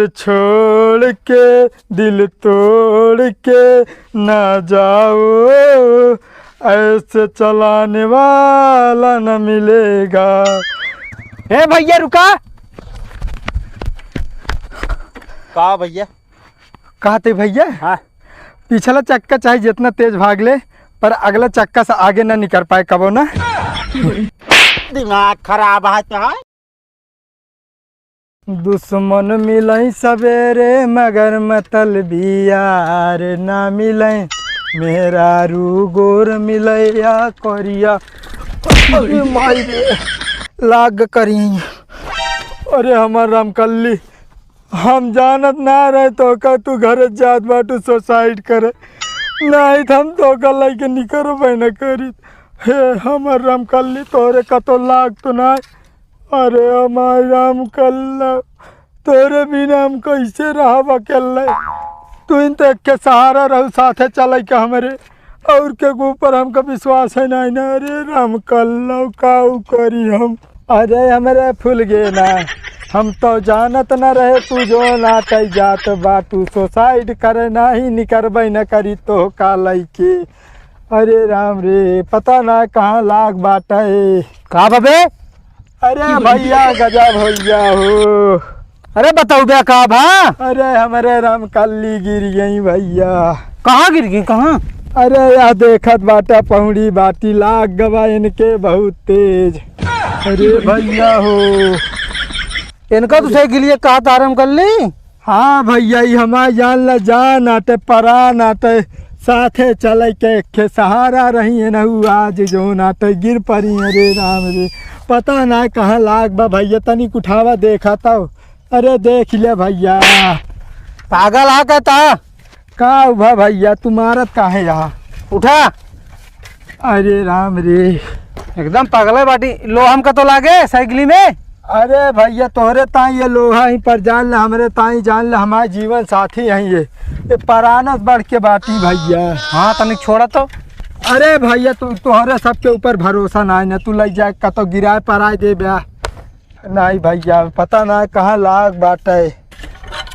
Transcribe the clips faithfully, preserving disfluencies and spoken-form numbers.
छोड़ के, दिल तोड़ के ना जाओ, ऐसे चलाने वाला न मिलेगा। ए भैया, रुका। का भैया? कहते भैया, हाँ। पिछला चक्का चाहे जितना तेज भाग ले, पर अगला चक्का से आगे ना निकल पाए कबो ना। दिमाग खराब है तो है। दुश्मन मिलई सवेरे मगर मतलबी यार ना मिलई। मेहरारू गोर मिलई या करिया। अरे माई रे, लाग करी। अरे हमार रामकल्ली, हम जानत ना रहे तो का तू घर जात बाटू सुसाइड करे, नहीं तो हम तो का लइके निकरबे न करी। हे हमार रामकल्ली, तोरे कतो लाग तो ना। अरे हमार रामकल्ला, तोरे बिना हम कैसे रहब अकेले? तू इन तो एक के सहारा रहू, साथे चले के हमरे, और के ऊपर हमका विश्वास है नहीं ना। अरे रामकल्ला, काऊ करी हम? अरे हमरे फूल गे ना, हम तो जानत न रहे तू जो नाटै जात बा, तू सुसाइड करे नाही निकरबै न करी तो का लइके। अरे राम रे, पता ना कहाँ लाग बाटे। का बबे? अरे भैया, गजब भैया हो। अरे बताऊ बे, का भा? अरे हमरे रामकल्ली गिर गई भैया। कहाँ गिर गई, कहाँ? अरे यह देखत बाटा पहुड़ी बाटी लाग गवा इनके बहुत तेज। अरे भैया हो। इनका तो साइकिलिया कहा तारम कर ली। हाँ भैया, ई हमार जान ला जान आटे, परान आटे, साथे चले के एक सहारा रही है ना, उ आज जौन आटे गिर परी है। रे राम रे, पता ना कहाँ लाग बा भैया, तनिक उठावा देखा तब। अरे देख ले भैया। पागल आ का ता? का उभा भैया, तू मारत काहे यहाँ? उठा। अरे राम रे। एकदम पगले बाटी। लोहा हमका तो लागे साइकिली में। अरे भैया, तोहरे ताई ये लोहा ही पर जान ले, हमरे ताई जान ले, हमारे जीवन साथी हैं ये। ये परानस बढ़ के बाटी भैया। हाँ, तनिक छोड़ा तो। अरे भैया, तू, तोहरे सबके ऊपर भरोसा ना है ना, तू लइ जाए कतो गिराए पराए दे ब्या। नहीं भैया, पता ना कहाँ लाग बाटे।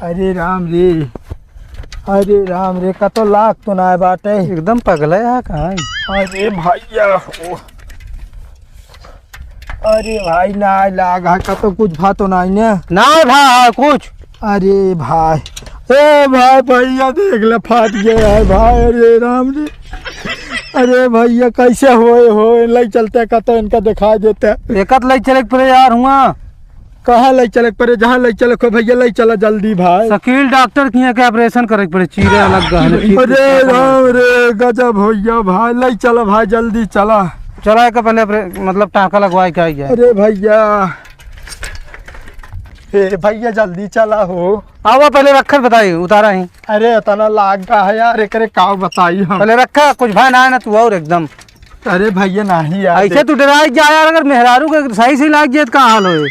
अरे राम रे, अरे राम रे, कतो लाग तो ना बाटे। एकदम पगला है, कहाँ है? अरे भैया हो, अरे भाई ना लाग है, कतो कुछ भा तो नहीं ने? ना भा है कुछ। अरे भाई, ए भाई, भैया देख ले, फाट गया है भाई। अरे राम रे, अरे भैया, कैसे होए हो? लइ चलते का तो इनका दिखाई देते। एकत लइ चले के पड़े यार हुआ। कहाँ लइ चले के पड़े? जहाँ लइ चले को भैया, लइ चला जल्दी भाई। शकील डॉक्टर किया के ऑपरेशन करे के पड़े, चीरे अलग गहने, चीरे अरे अलग। राम रे, गजब हो गया भाई, लइ चला भाई, जल्दी चला। चला एक पहले ऑपरे-, मतलब टाँका लगवाए के आई है। अरे भैया, ए भैया, जल्दी चला हो। आवा पहले रखत बताई, उतारा ही। अरे इतना लाग का है यार, एकरे का बताई हम। पहले रखा, कुछ भा ना है ना तू और एकदम। अरे भैया नहीं यार, ऐसे देख। तू डराई जा यार, अगर मेहरारू के सही से लाग जाए तो का हाल होए?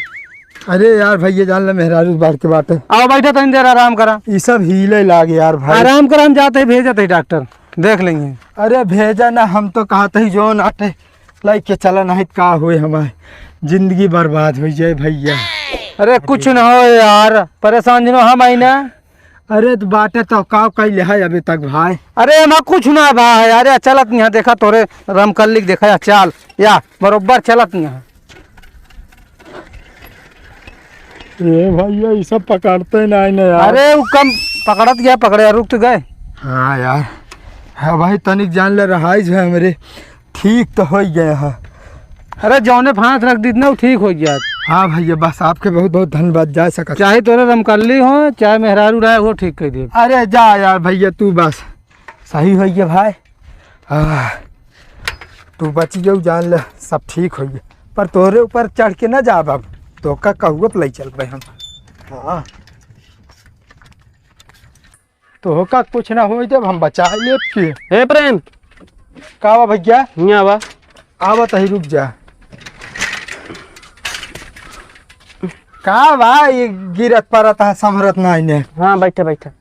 अरे यार भैया, जान ले मेहरारू बाढ़ के बाटे। आओ बैठा, तनी देर आराम करा। ई सब हीले लाग यार भाई। आराम करा, हम जाते ही भेजत ही डॉक्टर, देख लेंगे। अरे भेजा ना, हम तो कहत ही जो नाटे लइके चला, नहीं का होए हमार जिंदगी बर्बाद हो जाए भैया। अरे कुछ न हो यार, परेशान जिनो हम आई ना। अरे तो बाटे तो का कइले है अभी तक भाई? अरे एमा कुछ ना भाई, अरे चलत नहीं है, देखा तोरे रमकल्ली के देखा या चाल, या बरोबर चलत नहीं है। ए भैया, ई सब पकड़ते नहीं ना यार। अरे उ कम पकड़त गया, पकड़े यार, रुक तो गए। हाँ यार, हाँ भाई, तनिक जान ले रहाइश है हमरे, ठीक तो हो गया है। अरे जौने फांस रख दीत ना, उ ठीक हो गया। हाँ भैया, बस आपके बहुत बहुत धन्यवाद, जा सकत। चाहे तोरे रमकल्ली हो, चाहे मेहरारू रहे, वो ठीक कर दे। अरे जा यार भैया, तू बस सही हो गया भाई। आह, तू बच गयो, जान ले, सब ठीक हो गया। पर तोरे ऊपर चढ़ के ना जाब, अब तो का कहुआ पे ले चल भाई हम। हाँ, तो का कुछ ना हो जब हम बचा लेब के। हे प्रेम, का बा भैया? हियाँ बा। आवा तही, रुक जा। का बा, ये गिरत परत है, संभरत ना इने। हाँ, बैठा, बैठा।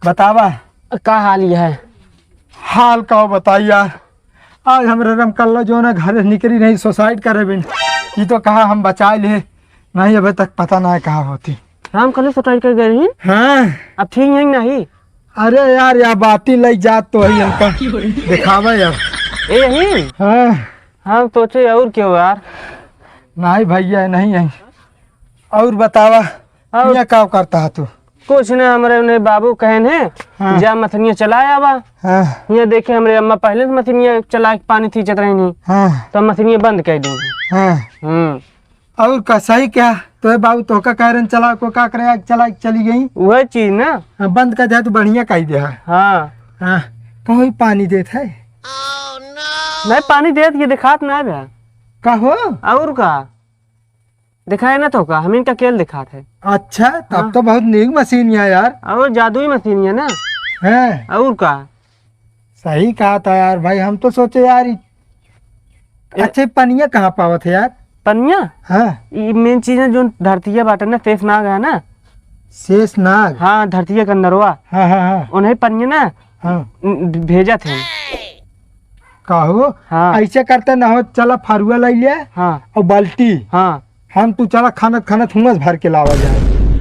बतावा। का हाल ये है? हाल का बताई यार, आज हमरे रमकल्ला जो ना घर निकली नहीं, सुसाइड करे बिन। ये तो कहा हम बचा ले, नहीं अबे तक पता ना है कहाँ होती। रामकली सोटाई के गए रही? हाँ। अब ठीक है नहीं? अरे यार, या बाटी लई जात तो है इनका। दिखावा यार। ए यही? हाँ। हम सोचे और क्यों यार? नहीं भैया, नहीं है। और बतावा, और? यहाँ का करता है तू? कुछ नहीं, हमरे उन्हें बाबू कहन है, हाँ। जा मथनिया चला आवा। हाँ। ये देखे हमरे अम्मा पहले से मथनिया चला के पानी खींचत रहनी। हाँ। तो मथनिया बंद कर दी। हाँ। हम्म। और का सही क्या? तो बाबू तो का कह रहे चला को का करे, आग चला के चली गई। वह चीज ना। हाँ, बंद कर दे तो बढ़िया कह दे है। हाँ। हाँ। कहो ही पानी देत है। नहीं, पानी देत ये दिखात ना है। का हो? और का? दिखाए ना तो का, हम इनका केल दिखात है। अच्छा, तब हाँ। तो बहुत नीक मशीन है यार। और जादुई मशीन है ना। हैं? और का? सही कहा था यार भाई, हम तो सोचे यार, ई ए- अच्छा, ई पनिया कहाँ पावत है यार? पनिया? हाँ। ई मेन चीज है, जो धरतिया बाटे ना, शेष नाग है ना। शेष नाग? हाँ, धरतिया के अंदरवा। हाँ, हाँ, हाँ। उन्हें पनिया ना हाँ। न-, भेजत है। काहो? हाँ। ऐसे करते ना हो, चला फरुआ लाई ले हाँ। और बाल्टी। हाँ। हम तू चला खानत खानत हुआं से भर के लावा जाए।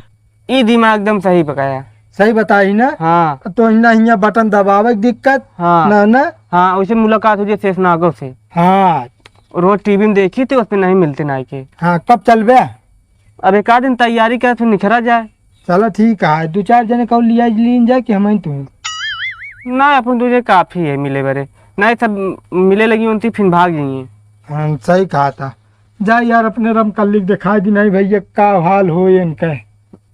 ई दिमाग एकदम सही पकाया। सही बताई ना? हाँ। तो इन्ना हियाँ बटन दबावे के दिक्कत, हाँ। ना, ना? हाँ, वैसे मुलाकात हो जाए शेष नागों से। हाँ। रोज टीवी में देखी थी, उस पे नहीं मिलते नाई के। हाँ, कब चलबे? अब एक आध दिन तैयारी करे, फिर निखरा जाए। चला ठीक है, दो चार जने का लिया लीन जाए कि हम ही तू? ना, अपन दो जने काफी है मिले बरे। नहीं, सब मिले लगी उनती, फिर भाग जाइए। हाँ, सही कहा था। जा यार, अपने रमकल्ली के दिखाई दी, नहीं भैया, का हाल हो इनके।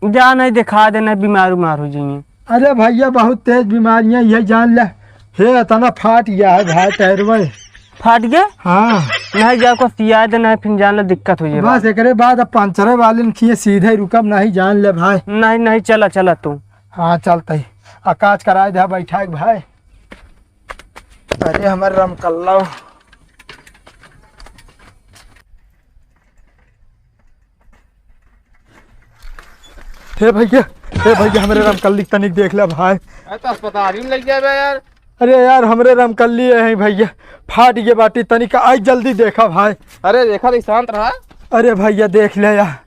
जा नहीं, दिखा दे, नहीं बीमार उमार हो जाइए। अरे भैया, बहुत तेज बीमारियां, यह जान ले। हे, इतना फाट गया है भाई, टायरवे। फाट गया? हाँ। नहीं, जा को सिया दे, नहीं फिर जान ले दिक्कत हो जाए बस। एकरे बाद अब पंचरे वाले ने किए सीधे रुकब, नहीं जान ले भाई। नहीं, नहीं, चला, चला तू। हाँ, चलते ही। आ, काज कराए दे बैठा एक भाई। अरे, हमारे रमकल्ला। हे भैया, हे भैया, हमरे रमकल्ली के तनिक देख ले भाई। अरे तो अस्पताल ही में लग जाबे यार। अरे यार, हमरे रमकल्ली है भैया, फाट गए बाटी, तनिक आई जल्दी देखा भाई। अरे देखा, देख, शांत रहा। अरे भैया, देख ले यार।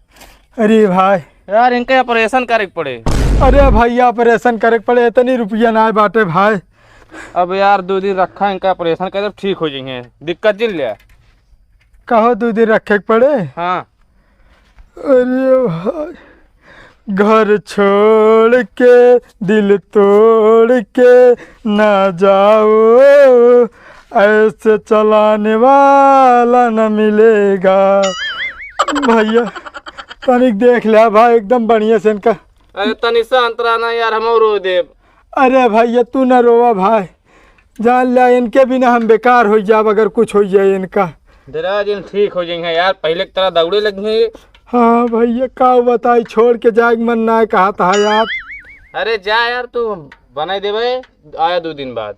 अरे भाई। यार, इनके ऑपरेशन करे के पड़े। अरे भैया, ऑपरेशन करे के पड़े, इतनी रुपया ना बाटे भाई। अब यार, दो दिन रखा इनका ऑपरेशन कर, ठीक हो जाइए, दिक्कत जिन ले। कहो दो दिन रखे के पड़े? हाँ। अरे भाई, घर छोड़ के, दिल तोड़ के ना जाओ, ऐसे चलाने वाला न मिलेगा। भैया, तनिक देख ले भाई, एकदम बढ़िया से इनका। अरे तनी शांत रहा ना यार, हम रो देब। अरे भैया, तू ना रोवा भाई, जान ला, इनके बिना हम बेकार हो जाब अगर कुछ हो जाए इनका। धीरज, इन ठीक हो जाएंगे यार, पहले की तरह दौड़े लगे हैं। हाँ भैया, का बताई, छोड़ के जाए के मन ना कहत है यार। अरे जा यार, तू बनाई देबे, आया दो दिन बाद।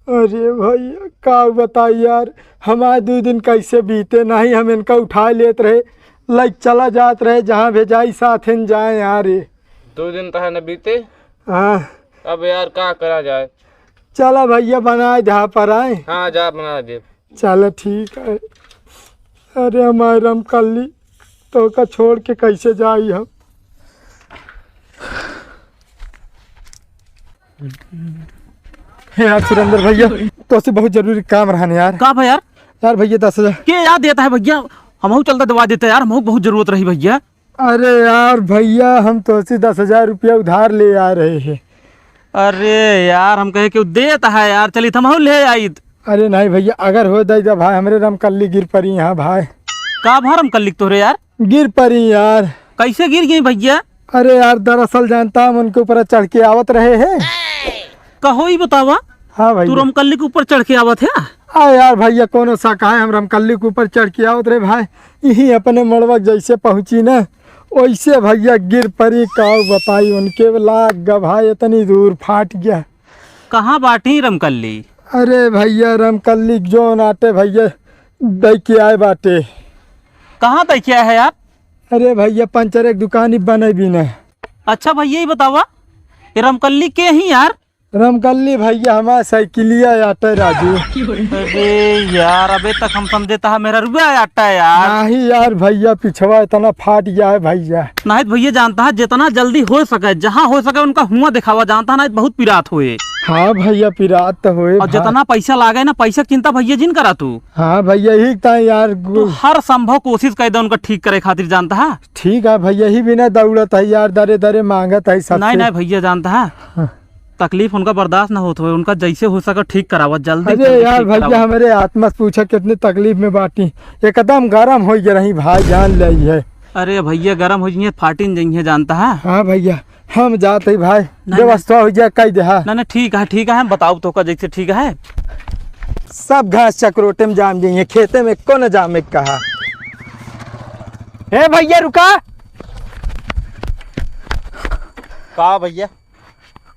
अरे भैया, का बताई यार, हमारे दो दिन कैसे बीते, नहीं हम इनका उठा लेत रहे, लाइक चला जात रहे, जहाँ भेजाई साथ ही जाए यार। दो दिन तो है न बीते। हाँ। अब यार, का करा जाए? चला भैया, बनाए जहाँ पर आए। हाँ, जा बना दे। चला ठीक है। अरे हमारे रमकल्ली, तो का छोड़ के कैसे जाई हम? हे यार सुरेंद्र भैया, तो से बहुत जरूरी काम रहन यार। का भा यार? यार भैया, दस हजार। के याद देता है भैया? हमहू चलता दवा देता यार, हमहू बहुत जरूरत रही भैया। अरे यार भैया, हम तोसे दस हजार रुपया उधार ले आ रहे हैं। अरे यार, हम कहे कि देत है यार, चलित हमहू ले आइत। अरे नहीं भैया, अगर हो दे दे भाई, हमरे रमकल्ली गिर पड़ी यहाँ भाई। का भा रमकल्ली तोहरे यार? गिर पड़ी यार। कैसे गिर गई भैया? अरे यार, दरअसल जानता हम उनके ऊपर चढ़ के आवत रहे हैं। कहो ही बतावा। हाँ भैया। तू रमकल्ली के ऊपर चढ़ के आवत है? आ यार भैया, कोनो सा काहे हम रमकल्ली के ऊपर चढ़ के आवत रहे भाई, यही अपने मड़वा जैसे पहुँची ना, वैसे भैया गिर पड़ी, का बताई उनके लाग गा भाई, इतनी दूर फाट गया। कहाँ बाटी रमकल्ली? अरे भैया, रमकल्ली जोन आटे भैया, दई के आए बाटे। कहाँ दई के आए है यार? अरे भैया, पंचर एक दुकान ही बने भी ना। अच्छा भैया, ये बतावा, ये रमकल्ली के ही यार? रमकल्ली भइया, हमार साइकिलिया आटे राजू। अरे यार, अबे तक हम समझे तहा मेहररुआ आटा है यार। नाही यार भइया, पिछवा इतना फाट गया है भइया। नाही त भइया जानता है, जितना जल्दी हो सके, जहाँ हो सके उनका हुआ दिखावा जानता है, नाही त बहुत पिरात होए। हाँ भइया, पिरात तो होए और भाई। जितना पैसा लागे ना, पैसा के चिंता भइया जिन करा तू। हाँ भइया, यही त यार तू गु- हर संभव कोशिश कर दे उनका ठीक करे खातिर जानता है। ठीक है भइया, यही बिना दौड़त है यार, दरे दरे मांगत है सबसे। नाही नाही भइया जानता है, हाँ। तकलीफ उनका बर्दाश्त ना होत होए, उनका जैसे हो सके ठीक करावा, जल्दी अरे जल्दी यार ठीक भइया, करावा। हमरे आत्मा से पूछा कितनी तकलीफ में बाटी, एकदम गरम होइ गए रही भाई, जान ले है। अरे भइया, गरम होइ जाइए, फाटिन जाइए जानता है। हाँ भइया, हम जात ही भाई, नहीं, व्यवस्था हो जाए, कह दे। हाँ। नहीं नहीं, ठीक है, ठीक है, हम बताओ तो का जैसे ठीक है। सब घास चकरोटे में जाम जाइए, खेते में को न जामे कहा। ए भइया रुका। का भइया?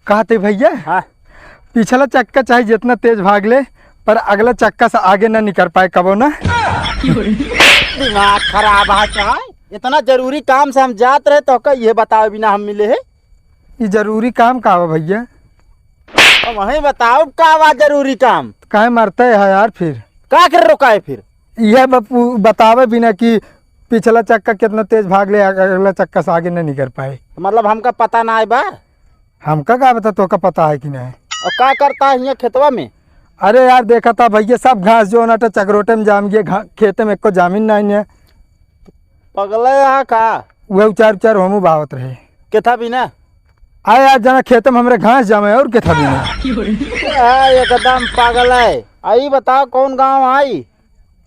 कहते भइया, हाँ। पिछला चक्का चाहे जितना तेज भाग ले, पर अगला चक्का से आगे ना निकल पाए कबो ना। दिमाग खराब है का? इतना जरूरी काम से हम जात रहे तो का ये बतावे बिना हम मिले है? ये जरूरी काम का बा भइया? तो वही बताओ का बा जरूरी काम? काहे मरते है यार फिर? का कर रोका है फिर? यह बपू-, बतावे बिना कि पिछला चक्का कितना तेज भाग ले, अगला चक्का से आगे ना निकल पाए। मतलब हमका पता ना है बा? हमका का बता, तोका पता है कि नहीं? और का करता है यहाँ खेतवा में? अरे यार, देखा था भइया, सब घास जो ना तो चकरोटे में जाम गए, घा-, खेते में एको जामिन नहीं है। पगले यहाँ का? वह उचार उचार होमू बहावत रहे। केथा भी ना? आए यार, जना खेते में हमरे घास जामे और केथा भी ना। आ, एकदम पगले। आई बताओ कौन गाँव आई?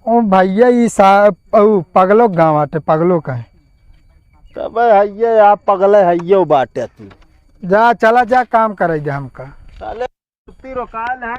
ओ भइया, ई सा-, ऊ पगलो के गाँव आटे, पगलो का है। तब हइये, आप पगले हइये बाटे तू। जा, चला जा, काम करे दे हमका। साले कुत्ती रोकाल है।